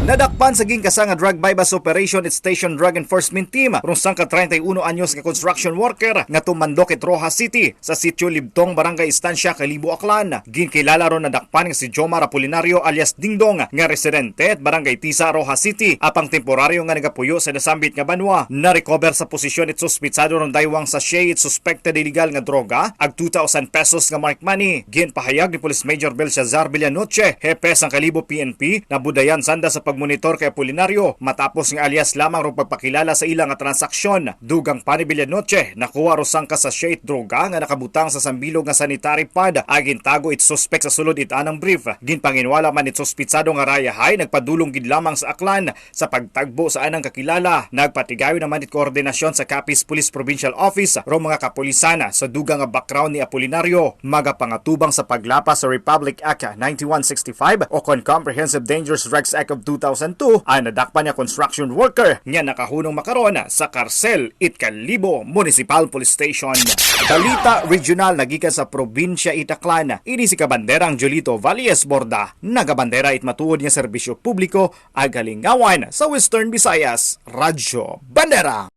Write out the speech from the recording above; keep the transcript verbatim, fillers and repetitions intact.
Nadakpan sa gingkasa nga drug buy-bust operation it Station Drug Enforcement Team rong sangka treinta y uno anyos nga construction worker nga tumandok it Roxas City sa Sitio Libtong, Barangay Estancia, Kalibo, Aklan. Ginkilala ron nadakpan nga si Jomar Apolinario alias Dingdong nga residente at Barangay Tisa, Roxas City, apang temporaryo nga nagapuyo sa nasambit nga banwa. Na-recover sa posisyon it suspitsado rong daywang sachet it suspected illegal nga droga, ag two thousand pesos nga mark money. Ginpahayag ni Police Major Belshazzar Villanoche, hepe sang Kalibo P N P, nabudayan sanda sa pagmonitor kay Apolinario matapos nga alias lamang rong pagpakilala sa ila nga transaksyon. Dugang pa ni Villanoche, nakuha ro sangka sachet droga nga nakabutang sa sambilog nga sanitary pad, ag gintago it suspek sa sulod it anang brief. Ginpanginwala man it suspitsado nga rayahay nagpadulong gid lamang sa Aklan sa pagtagbo sa anang kakilala. Nagpatigayon naman it koordinasyon sa Capiz Police Provincial Office ro mga kapulisan sa dugang nga background ni Apolinario. Magapangatubang sa paglapas sa Republic Act ninety-one sixty-five o kon Comprehensive Dangerous Drugs Act of two thousand two ang nadakpan nga construction worker nga nakahunong makaron sa karsel it Kalibo Municipal Police Station. Balita regional nagikan sa probinsya it Aklan. Ini si Kabanderang Jolito Valles Borda. Nagabandera it matuod nga serbisyo publiko ag kalingawan sa Western Visayas, Radyo Bandera.